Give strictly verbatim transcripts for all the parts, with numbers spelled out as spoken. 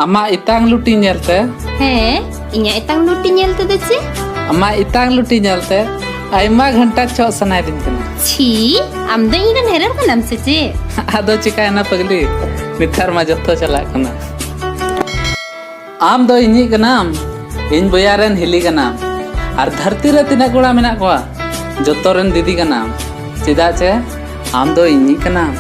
ᱟᱢᱟᱜ ᱤᱛᱟᱝ ᱞᱩᱴᱤ ᱧᱮᱞᱛᱮ᱾ ᱦᱮᱸ, ᱤᱧᱟᱹᱜ ᱤᱛᱟᱝ ᱞᱩᱴᱤ ᱧᱮᱞ ᱛᱮᱫᱚ ᱪᱮᱫ? ᱟᱢᱟᱜ ᱤᱛᱟᱝ ᱞᱩᱴᱤ ᱧᱮᱞᱛᱮ ᱟᱭᱢᱟ ᱜᱷᱚᱱᱴᱟ ᱪᱷᱚᱜ ᱥᱟᱱᱟᱭᱮᱫᱤᱧ ᱠᱟᱱᱟ᱾ ᱪᱷᱤ, ᱟᱢ ᱫᱚ ᱤᱧ ᱨᱮᱱ ᱦᱮᱨᱮᱞ ᱠᱟᱱᱟᱢ ᱥᱮ ᱪᱮᱫ? ᱟᱫᱚ ᱪᱤᱠᱟᱭᱮᱱᱟ ᱯᱟᱜᱽᱞᱤ, ᱱᱮᱛᱟᱨ ᱢᱟ ᱡᱚᱛᱚ ᱪᱟᱞᱟᱜ ᱠᱟᱱᱟ᱾ ᱟᱢ ᱫᱚ ᱤᱧᱤᱡ ᱠᱟᱱᱟᱢ, ᱤᱧ ᱵᱚᱭᱦᱟ ᱨᱮᱱ ᱦᱤᱞᱤ ᱠᱟᱱᱟᱢ, ᱟᱨ ᱫᱷᱟᱹᱨᱛᱤ ᱨᱮ ᱛᱤᱱᱟᱹᱜ ᱠᱚᱲᱟ ᱢᱮᱱᱟᱜ ᱠᱚᱣᱟ, ᱡᱚᱛᱚ ᱨᱮᱱ ᱫᱤᱫᱤ ᱠᱟᱱᱟᱢ, ᱪᱮᱫᱟᱜ ᱪᱮ ᱟᱢ ᱫᱚ ᱤᱧᱤᱡ ᱠᱟᱱᱟᱢ᱾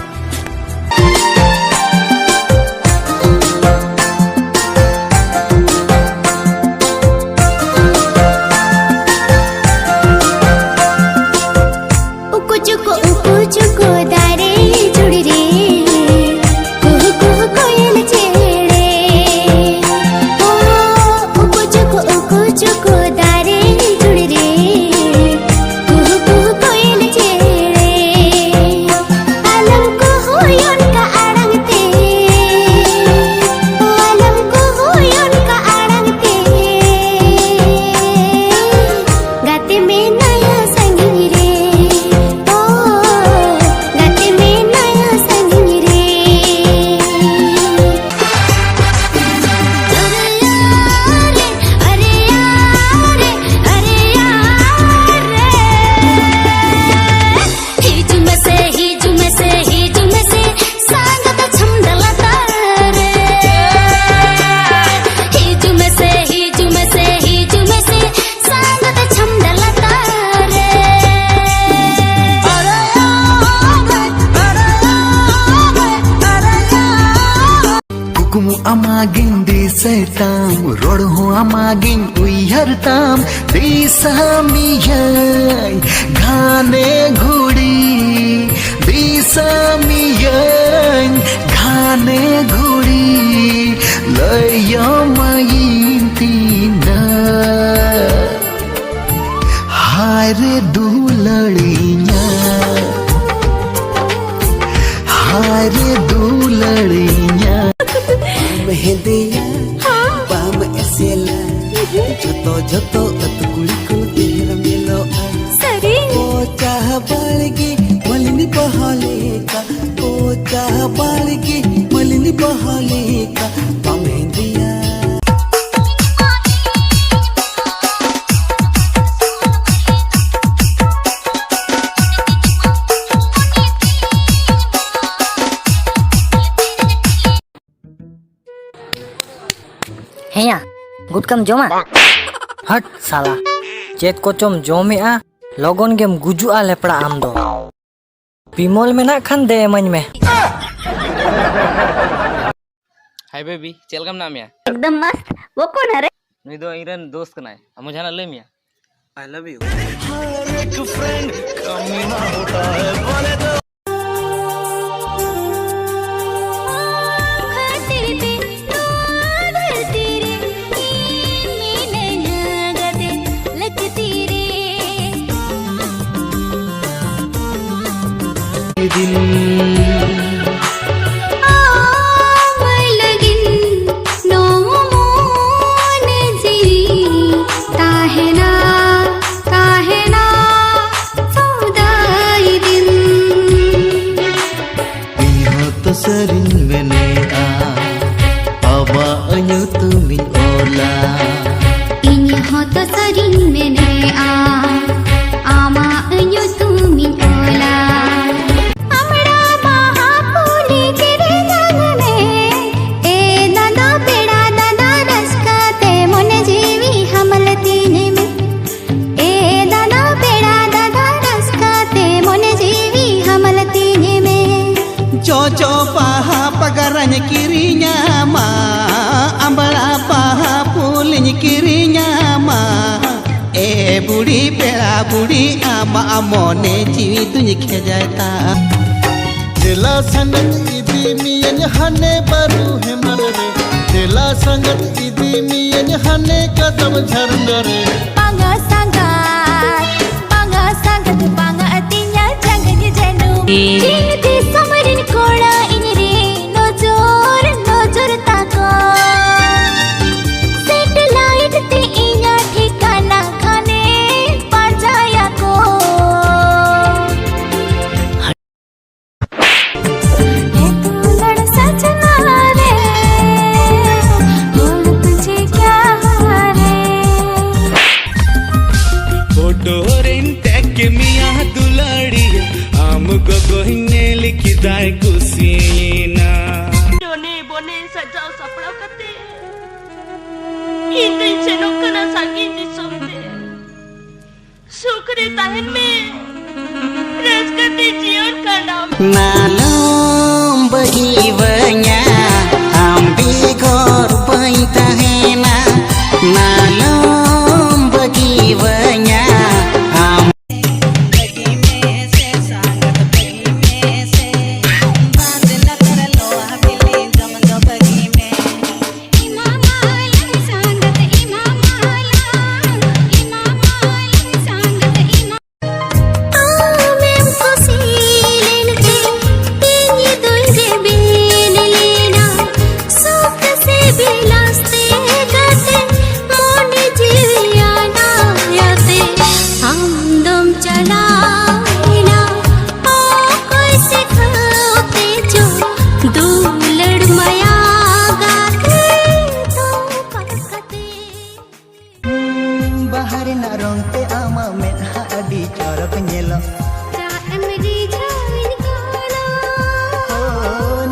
ᱩᱠᱩ ᱪᱩᱠᱩ ᱩᱠᱩ ᱪᱩᱠᱩ ᱫᱟᱨᱮ ᱡᱷᱩᱲᱤ ᱨᱮ, ᱠᱩᱦᱩ ᱠᱩᱦᱩ ᱠᱚᱭᱮᱞ ᱪᱮᱬᱮ᱾ ᱳ, ᱩᱠᱩ ᱪᱩᱠᱩ ᱩᱠᱩ ᱪᱩᱠᱩ ᱫᱟᱨᱮ ᱡᱷᱩᱲᱤ ᱨᱮ, ᱠᱩᱦᱩ ᱠᱩᱦᱩ ᱠᱚᱭᱮᱞ ᱪᱮᱬᱮ᱾ ᱟᱞᱚᱢ ᱠᱩᱦᱩᱭ ᱚᱱᱠᱟ ᱟᱲᱟᱝ ᱛᱮ, ᱟᱞᱚᱢ ᱠᱩᱦᱩᱭ ᱚᱱᱠᱟ ᱟᱲᱟᱝ ᱛᱮ᱾ ᱜᱟᱛᱮ ᱢᱮᱱᱟᱭᱟ ᱥᱟᱺᱜᱤᱧ ᱨᱮ, ᱳ, ᱜᱟᱛᱮ ᱢᱮᱱᱟᱭᱟ ᱥᱟᱺᱜᱤᱧ ᱨᱮ᱾ ᱟᱨᱮ ᱭᱟᱨᱮ, ᱟᱨᱮ ᱭᱟᱨᱮ, ᱟᱨᱮ ᱭᱟᱨᱮ᱾ ᱦᱤᱡᱩᱜ ᱢᱮᱥᱮ, ᱦᱤᱡᱩᱜ ᱢᱮᱥᱮ, ᱦᱤᱡᱩᱜ ᱢᱮᱥᱮ, ᱥᱟᱸᱜᱟᱛᱮ ᱪᱷᱟᱢᱰᱟ ᱞᱟᱛᱟᱨ ᱨᱮ᱾ ᱦᱤᱡᱩᱜ ᱢᱮᱥᱮ, ᱦᱤᱡᱩᱜ ᱢᱮᱥᱮ, ᱦᱤᱡᱩᱜ ᱢᱮᱥᱮ, ᱥᱟᱸᱜᱟᱛᱮ ᱪᱷᱟᱢᱰᱟ ᱞᱟᱛᱟᱨ ᱨᱮ᱾ ᱠᱩᱠᱢᱩ ᱟᱢᱟᱜᱤᱧ ᱫᱤᱥᱟᱹᱭ ᱛᱟᱢ, ᱨᱚᱲ ᱦᱚᱸ ᱟᱢᱟᱜᱤᱧ ᱩᱭᱦᱟᱹᱨ ᱛᱟᱢ᱾ ᱫᱤᱥᱟᱹ ᱢᱤᱭᱟᱹᱧ ᱜᱷᱟᱱᱮ ᱜᱷᱩᱲᱤ, ᱫᱤᱥᱟᱹ ᱢᱤᱭᱟᱹᱧ ᱜᱷᱟᱱᱮ ᱜᱷᱩᱲᱤ, ᱞᱟᱹᱭᱟᱢᱟᱹᱧ ᱛᱤᱱᱟᱹᱜ ᱦᱟᱭ ᱨᱮ ᱫᱩᱞᱟᱹᱲᱤᱧᱟ, ᱦᱟᱭ ᱨᱮ ᱫᱩᱞᱟᱹᱲᱤᱧᱟ᱾ ᱵᱟᱢ ᱦᱮᱸᱫᱮᱭᱟ, ᱦᱮᱸ᱾ ᱵᱟᱢ ᱮᱥᱮᱞᱟ, ᱡᱚᱛᱚ ᱡᱚᱛᱚ ᱟᱹᱛᱩ ᱠᱩᱲᱤ ᱠᱚ ᱛᱮᱦᱮᱧ ᱧᱮᱞᱚᱜᱼᱟ᱾ ᱥᱟᱹᱨᱤ? ᱠᱚᱪᱟ ᱵᱟᱲᱜᱮ ᱢᱟᱹᱞᱤᱱᱤ ᱵᱟᱦᱟ ᱞᱮᱠᱟ, ᱠᱚᱪᱟ ᱵᱟᱲᱜᱮ ᱢᱟᱹᱞᱤᱱᱤ ᱵᱟᱦᱟ ᱞᱮᱠᱟ, ᱵᱟᱢ ᱦᱮᱸᱫᱮ ᱦᱮᱸᱭᱟ, ᱜᱩᱴᱠᱟᱢ ᱡᱚᱢᱟ? ᱦᱟᱴ ᱥᱟᱞᱟ, ᱪᱮᱫ ᱠᱚᱪᱚᱢ ᱡᱚᱢᱮᱜᱼᱟ, ᱞᱚᱜᱚᱱ ᱜᱮᱢ ᱜᱩᱡᱩᱜᱼᱟ ᱞᱮᱯᱲᱟ ᱟᱢ ᱫᱚ᱾ ᱵᱤᱢᱚᱞ ᱢᱮᱱᱟᱜ ᱠᱷᱟᱱ ᱫᱮ ᱮᱢᱟᱹᱧ ᱢᱮ᱾ Hi baby, ᱪᱮᱫ ᱞᱮᱠᱟ ᱢᱮᱱᱟᱜ ᱢᱮᱭᱟ? एकदम मस्त। वो कौन है रे? ᱱᱩᱭ ᱫᱚ ᱤᱧ ᱨᱮᱱ ᱫᱳᱥᱛ ᱠᱟᱱᱟᱭ᱾ ᱟᱢ ᱦᱚᱸ ᱡᱟᱦᱟᱱᱟᱜ ᱞᱟᱹᱭ ᱢᱮᱭᱟ? I love you. ᱠᱷᱟᱹᱛᱤᱨ ᱛᱮ ᱱᱚᱣᱟ ᱫᱷᱟᱹᱨᱛᱤ ᱨᱮ ᱤᱧ ᱢᱤᱱᱟᱹᱧᱟ ᱜᱟᱛᱮ ᱞᱟᱹᱠᱛᱤ ᱨᱮ᱾ ᱫᱤᱱ ᱟᱢ ᱞᱟᱹᱜᱤᱫ ᱱᱚᱣᱟ ᱢᱚᱱᱮ ᱡᱤᱣᱤ ᱛᱟᱦᱮᱱᱟ, ᱛᱟᱦᱮᱱᱟ ᱥᱚᱫᱟᱭ ᱫᱤᱱ᱾ ᱤᱧ ᱦᱚᱸ ᱛᱚ ᱥᱟᱹᱨᱤᱧ ᱢᱮᱱᱮᱜᱼᱟ, ᱟᱢᱟᱜ ᱧᱩᱛᱩᱢᱤᱧ ᱚᱞᱟ᱾ ᱤᱧ ᱦᱚᱸ ᱛᱚ ᱥᱟᱹᱨᱤᱧ ᱢᱮᱱᱮᱜᱼᱟ, ᱟᱢᱟᱜ ᱧᱩᱛᱩᱢᱤᱧ ᱚᱞᱟ᱾ ᱟᱢᱲᱟ ᱵᱟᱦᱟ ᱯᱩᱞᱤ ᱠᱤᱨᱤᱧᱟᱹᱧ ᱢᱮ, ᱮ ᱫᱟᱫᱟ ᱯᱮᱲᱟ ᱫᱟᱫᱟ ᱨᱟᱹᱥᱠᱟᱹ ᱛᱮ ᱢᱚᱱᱮ ᱡᱤᱣᱤ ᱦᱟᱢᱟᱞ ᱛᱤᱧ ᱢᱮ᱾ ᱮ ᱫᱟᱫᱟ ᱯᱮᱲᱟ ᱫᱟᱫᱟ ᱨᱟᱹᱥᱠᱟᱹ ᱛᱮ ᱢᱚᱱᱮ ᱡᱤᱣᱤ ᱦᱟᱢᱟᱞ ᱛᱤᱧ ᱢᱮ᱾ ᱡᱚᱡᱚ ᱵᱟᱦᱟ ᱯᱟᱜᱟᱨᱟᱧ ᱠᱤᱨᱤᱧᱟᱢᱟ, ᱟᱢᱵᱽᱲᱟ ᱵᱟᱦᱟ ᱯᱷᱩᱞᱤᱧ ᱠᱤᱨᱤᱧᱟᱢᱟ᱾ ᱮ ᱵᱩᱲᱤ ᱯᱮᱲᱟ ᱵᱩᱲᱤ ᱟᱢᱟᱜ ᱢᱚᱱᱮ ᱡᱤᱣᱤ ᱫᱩᱧ ᱠᱷᱮᱡᱟᱭ ᱛᱟᱢ᱾ ᱫᱮᱞᱟ ᱥᱟᱸᱜᱟᱛ ᱤᱫᱤ ᱢᱤᱭᱟᱹᱧ ᱦᱟᱱᱮ ᱵᱟᱹᱨᱩ ᱦᱮᱢᱟᱞ ᱨᱮ, ᱫᱮᱞᱟ ᱥᱟᱸᱜᱟᱛ ᱤᱫᱤ ᱢᱤᱭᱟᱹᱧ ᱦᱟᱱᱮ ᱠᱟᱫᱚᱢ ᱡᱷᱟᱨᱱᱟ ᱨᱮ᱾ ᱵᱟᱝᱟ ᱥᱟᱸᱜᱟᱛ, ᱵᱟᱝᱟ ᱥᱟᱸᱜᱟᱛ, ᱵᱟᱝᱟ ᱟᱹᱛᱤᱧᱟ ᱡᱟᱸᱜᱟᱧ ᱡᱟᱹᱱᱩᱢ᱾ ᱪᱤᱱ ᱫᱤᱥᱚᱢ ᱨᱤᱱ ᱠᱚᱲᱟ ᱤᱧ ᱨᱤᱱ ᱱᱚᱡᱚᱨ, ᱱᱚᱡᱚᱨ ᱛᱟᱠᱚ᱾ ᱥᱮᱴᱮᱞᱟᱭᱤᱴ ᱛᱮ ᱤᱧᱟᱹᱜ ᱴᱷᱤᱠᱟᱹᱱᱟ ᱠᱷᱟᱱᱮ ᱯᱟᱸᱡᱟᱭᱟᱠᱚ᱾ ᱮ ᱫᱩᱞᱟᱹᱲ ᱥᱟᱡᱽᱱᱟ ᱨᱮ, ᱵᱷᱩᱞ ᱛᱩᱡᱷᱮ ᱠᱭᱟ ᱦᱩᱣᱟ ᱨᱮ᱾ ᱯᱷᱳᱴᱳ ᱨᱮᱧ ᱴᱮᱜᱽ ᱢᱮᱭᱟ ᱫᱩᱞᱟᱹᱲᱤᱭᱟᱹ, ᱟᱢ ᱜᱚᱜᱚᱧ ᱧᱮᱞ ᱠᱮᱫᱟᱭ ᱠᱩᱥᱤᱭᱮᱱᱟ᱾ ᱡᱚᱱᱮ ᱵᱚᱱᱮ ᱥᱟᱡᱟᱣ ᱥᱟᱯᱲᱟᱣ ᱠᱟᱛᱮ᱾ ᱤᱧ ᱫᱩᱧ ᱥᱮᱱᱚᱜ ᱠᱟᱱᱟ ᱥᱟᱺᱜᱤᱧ ᱫᱤᱥᱚᱢ ᱛᱮ᱾ ᱥᱩᱠ ᱨᱮ ᱛᱟᱦᱮᱱ ᱢᱮ, ᱨᱟᱹᱥᱠᱟᱹ ᱛᱮ ᱡᱤᱭᱚᱱ ᱠᱷᱟᱸᱰᱟᱣ ᱢᱮ᱾ ᱱᱟᱞᱚᱢ ᱵᱟᱹᱜᱤᱣᱟᱹᱧᱟ, ᱟᱢ ᱵᱮᱜᱚᱨ ᱵᱟᱹᱧ ᱛᱟᱦᱮᱱᱟ᱾ ᱱᱟᱞᱚᱢ ᱵᱟᱹᱜᱤᱣᱟᱹᱧᱟ, ᱟᱢ ᱟᱢᱮᱢ ᱠᱩᱥᱤ ᱞᱮᱱᱛᱮ ᱤᱧ ᱫᱩᱧ ᱨᱮᱵᱮᱱ ᱞᱮᱱᱟ᱾ ᱥᱩᱠ ᱥᱮ ᱵᱤᱞᱟᱥ ᱛᱮ ᱜᱟᱛᱮ, ᱢᱚᱱᱮ ᱡᱤᱣᱤ ᱟᱱᱟᱭᱟᱛᱮ ᱟᱢ ᱫᱚᱢ ᱪᱟᱞᱟᱣᱮᱱᱟ᱾ ᱚᱠᱚᱭ ᱥᱮ ᱴᱷᱟᱶ ᱛᱮ ᱪᱚ ᱫᱩᱞᱟᱹᱲ ᱢᱟᱭᱟ ᱜᱟᱛᱮ ᱫᱚ ᱠᱟᱛᱮ᱾ ᱵᱟᱦᱟ ᱨᱮᱱᱟᱜ ᱨᱚᱝ ᱛᱮ ᱟᱢᱟᱜ ᱢᱮᱫᱦᱟ ᱟᱹᱰᱤ ᱪᱚᱨᱚᱠ ᱧᱮᱞᱚᱜ᱾ ᱪᱟᱜ ᱮᱢ ᱨᱤᱡᱷᱟᱹᱣᱤᱧ ᱠᱟᱱᱟ᱾ ᱳ,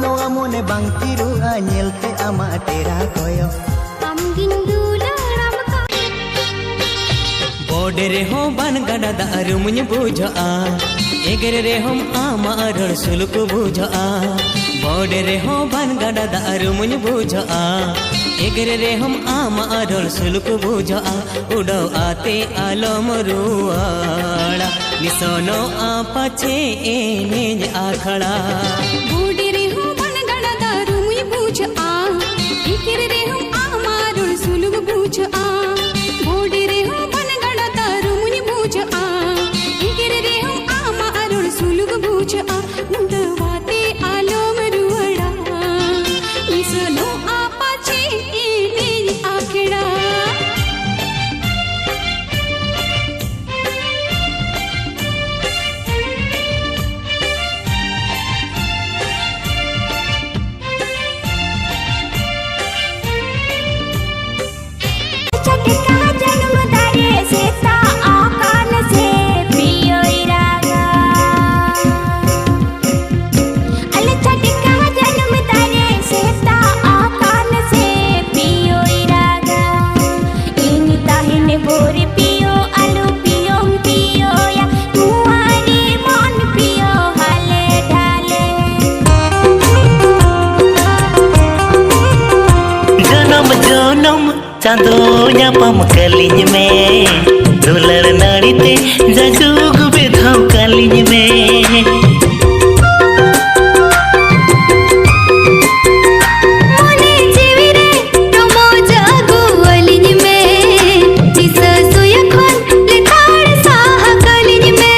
ᱱᱚᱣᱟ ᱢᱚᱱᱮ ᱵᱟᱝ ᱛᱷᱤᱨᱚᱜᱼᱟ ᱧᱮᱞᱛᱮ ᱟᱢᱟᱜ ᱴᱮᱨᱟ ᱠᱚᱭᱚᱜ᱾ ᱟᱢ ᱜᱤᱧ ᱫᱩᱞᱟᱹᱲᱟᱢ ᱠᱟᱱᱟ᱾ ᱵᱚᱰᱮ ᱨᱮᱦᱚᱸ ᱵᱟᱱ ᱜᱟᱰᱟ ᱫᱟᱜ ᱨᱩᱢᱩᱧ ᱵᱩᱡᱷᱟᱹᱜᱼᱟ᱾ ᱮᱜᱮᱨ ᱨᱮᱦᱚᱸᱢ ᱟᱢᱟᱜ ᱨᱚᱲ ᱥᱩᱞᱩᱠ ᱵᱩᱡᱷᱟᱹᱜᱼᱟ᱾ ᱵᱚᱰᱮ ᱨᱮᱦᱚᱸ ᱵᱟᱱ ᱜᱟᱰᱟ ᱫᱟᱜ ᱨᱩᱢᱩᱧ ᱵᱩᱡᱷᱟᱹᱜᱼᱟ᱾ ᱮᱜᱮᱨ ᱨᱮᱦᱚᱸᱢ ᱟᱢᱟᱜ ᱨᱚᱲ ᱥᱩᱞᱩᱠ ᱵᱩᱡᱷᱟᱹᱜᱼᱟ᱾ ᱩᱰᱟᱹᱣ ᱟᱛᱮ ᱟᱞᱚᱢ ᱨᱩᱣᱟᱹᱲᱟ, ᱱᱤᱥᱚᱱᱚᱜᱼᱟ ᱯᱟᱪᱷᱮ ᱮᱱᱮᱡ ᱟᱠᱷᱲᱟ᱾ ᱵᱚᱰᱮ ᱨᱮᱦᱚᱸ ᱵᱟᱱ ᱜᱟᱰᱟ ᱫᱟᱜ ᱨᱩᱢᱩᱧ ᱵᱩᱡᱷᱟᱹᱜᱼᱟ᱾ ᱮᱜᱮᱨ ᱨᱮᱦᱚᱸᱢ ᱟᱢᱟᱜ ᱨᱚᱲ ᱥᱩᱞᱩᱠ ᱵᱩᱡᱷᱟᱹᱜᱼᱟ᱾ ᱵᱚᱰᱮ ᱨᱮᱦᱚᱸ ᱵᱟᱱ ᱜᱟᱰᱟ ᱫᱟᱜ ᱨᱩᱢᱩᱧ ᱵᱩᱡᱷᱟᱹᱜᱼᱟ᱾ ᱮᱜᱮᱨ ᱨᱮᱦᱚᱸᱢ ᱟᱢᱟᱜ ᱨᱚᱲ ᱥᱩᱞᱩᱠ ᱵᱩᱡᱷᱟᱹᱜᱼᱟ᱾ ᱩᱰᱟᱹᱣ ᱟᱛᱮ ᱟᱞᱚᱢ ᱨᱩᱣᱟᱹᱲᱟ, ᱱᱤᱥᱚᱱᱚᱜᱼᱟ ᱯᱟᱪᱷᱮ ᱮᱱᱮᱡ ᱟᱠᱷᱲᱟ᱾ ᱟᱫᱚ ᱧᱟᱯᱟᱢ ᱠᱟᱹᱞᱤᱧ ᱢᱮ, ᱫᱩᱞᱟᱹᱲ ᱱᱟᱹᱲᱤ ᱛᱮ ᱡᱟᱡᱩᱜ ᱵᱮᱫᱷᱟᱣ ᱠᱟᱹᱞᱤᱧ ᱢᱮ᱾ ᱢᱚᱱᱮ ᱡᱤᱣᱤ ᱨᱮ ᱨᱚᱢᱚᱡ ᱟᱹᱜᱩ ᱟᱹᱞᱤᱧ ᱢᱮ, ᱫᱤᱥᱟᱹ ᱥᱩᱭᱟᱹ ᱠᱷᱚᱱ ᱞᱮᱛᱟᱲ ᱥᱟᱦᱟ ᱠᱟᱹᱞᱤᱧ ᱢᱮ᱾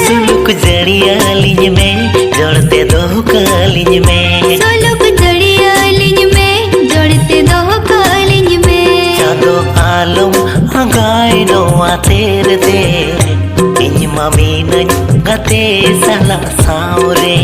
ᱥᱩᱞᱩᱠ ᱡᱟᱹᱲᱤᱭᱟᱹᱞᱤᱧ ᱢᱮ, ᱡᱚᱲ ᱛᱮ ᱫᱚᱦᱚ ᱠᱟᱹᱞᱤᱧ ᱢᱮ᱾ ᱥᱩᱞᱩᱠ ᱡᱟᱹᱲᱤᱭᱟᱹᱞᱤᱧ ᱢᱮ, ᱡᱚᱲ ᱛᱮ ᱫᱚᱦᱚ ᱠᱟᱹᱞᱤᱧ ᱢᱮ᱾ ᱪᱟᱸᱫᱚ ᱟᱞᱚᱢ ᱟᱸᱜᱟᱭ ᱱᱚᱣᱟ ᱛᱮᱨ ᱛᱮ, ᱤᱧ ᱢᱟ ᱢᱤᱱᱟᱹᱧ ᱜᱟᱛᱮ ᱥᱟᱞᱟᱜ ᱥᱟᱶ ᱨᱮ᱾